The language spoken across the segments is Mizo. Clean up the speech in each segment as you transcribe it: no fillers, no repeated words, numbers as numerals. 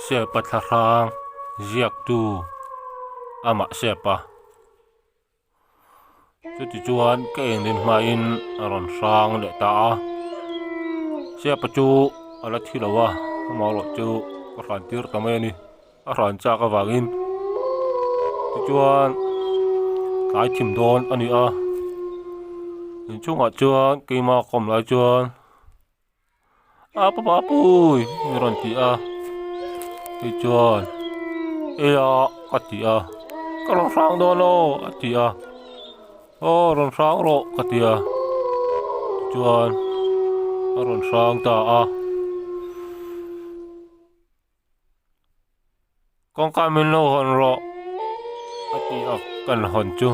Sepa thlahrang ziaktu amah Sepa. Chutichuan ka engrin hmain a rawn hrang leh ta a. Sepa chu a la thi lo a, amaherawh chu ka hran tir ta mai a ni. A hran chak avangin tichuan tlai thim dawn a ni a. Inchhungah chuan keimah kawm lai chuan. A pa pa pui a rawn ti a tichuan ei a ka ti a ka rawn hrang dawn aw a ti a aw rawn hrang rawh ka ti a tichuan a rawn hrang ta a. Kawngka min lo hawn rawh a ti a kan hawn chu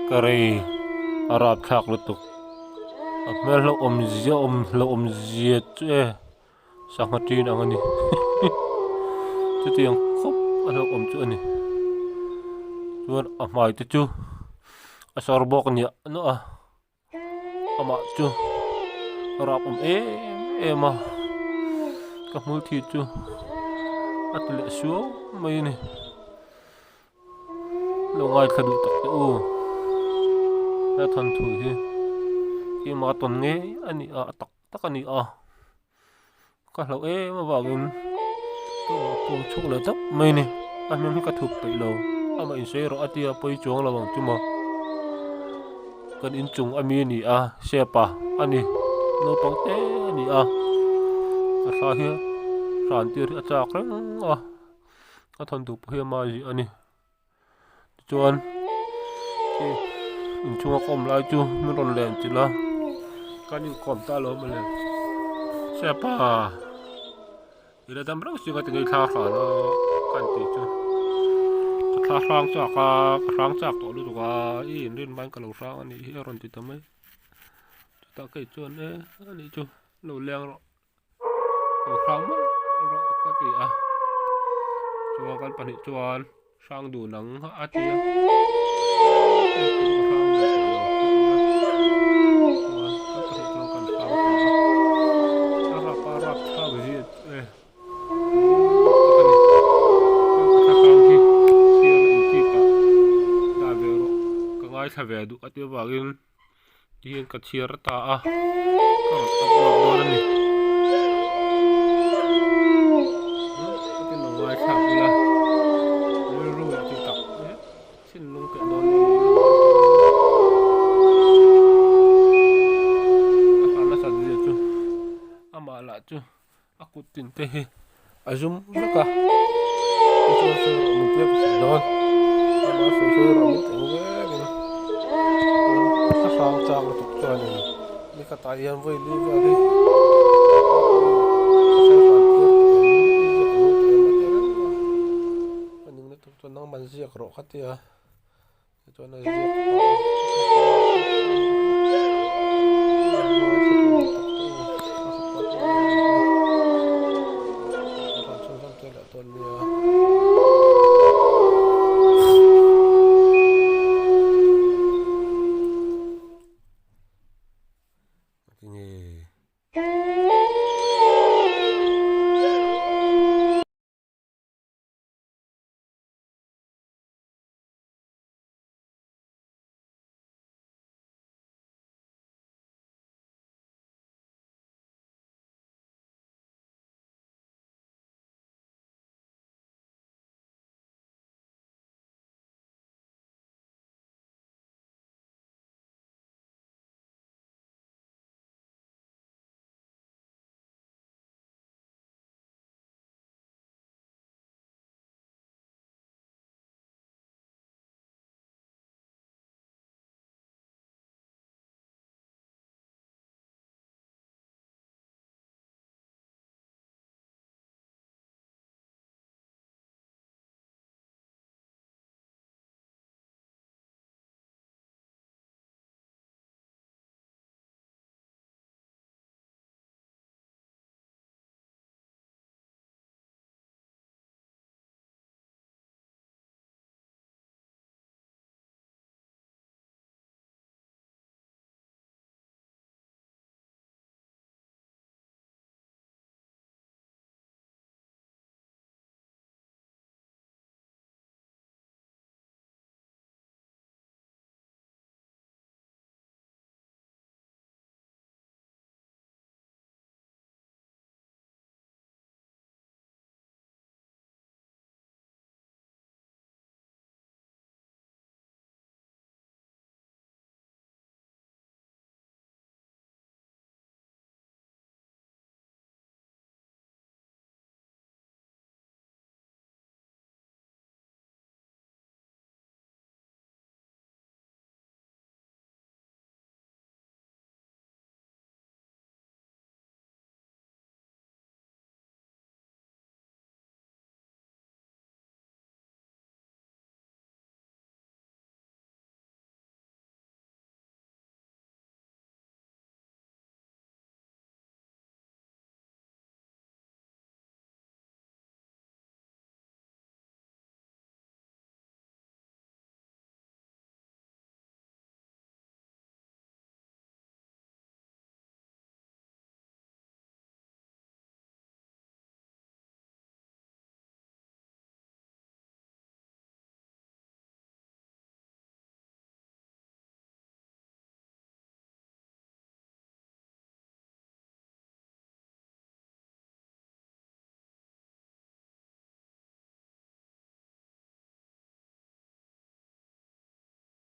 ka rei a rap thlak lutuk a hmel hlauh awm zia awm hlauh awm zia chu e sangha ṭin ang a ni chutiang khawp a hlauh awm chu a ni chuan a hmai te chu a sawr bawk nia nuah a. Amah chu a rap awm em em a, ka hmul thi chu a ti leh suau mai a ni. Lo ngaithla duh tak teh u, he thawnthu hi keimah tawn ngei a ni a, a tak tak a ni a, ka hlauh em avangin ka rawn pawm chhuak leh dap mai a ni. A hming hi ka thup peih lo, amah insawi rawh a tia pawi chuang lo ang chu maw. Kan inchung a mi a ni a, Sepa a ni, naupang te a ni a, a thla hi hran tir hi a chak reng a, a thawnthu pawh hi ama zih a ni. Tichuan inchhunga ka awm lai chu min rawn len chilh a, kan inkawm ta lo mawle. Sepa i la dam reuh si ka ti ngei thla hran a kan tih chu ka thla hrang chak a, ka hrang chak tawh lutuk a, i inrin hmain ka lo hrang a nih hi a rawn ti ta mai. Chutah kei chuan e a nih chu lo leng rawh. Lo hrang mawlh rawh ka ti a chuan kan pahnih chuan hrang dun ang a ti a hrang ve tawh lo ka ti a chuan kan pahnih chuan kan hrang ta a a rap a rap thlak zia e tak a ni chuan ka thlahrang hi chhiar a intip ah dah ve rawh ka ngaithla ve duh a tih avangin. Tihian ka chhiar ta a, ka rawn upload dawn a ni. Ka tin lo ngaithlak ula, rilru a ti tak hle, thinlung keh dawn dawn in lo ngaithla ula. Ka hlan nasat zia chu amah lah chu a kut tin te hi a zum vek a, tichuan sawi rawh min tia ka sawi dawn amah sawi sawi rawh min ti ang vek in a hrang chak lutuk chuanin ni khatah hian vawi li vel hi ka sawi hran tir tawh em i ziak ang tawh em a ti reng a, ka ning lutuk chuan nangman ziak rawh ka ti a tichuan a ziak ta a.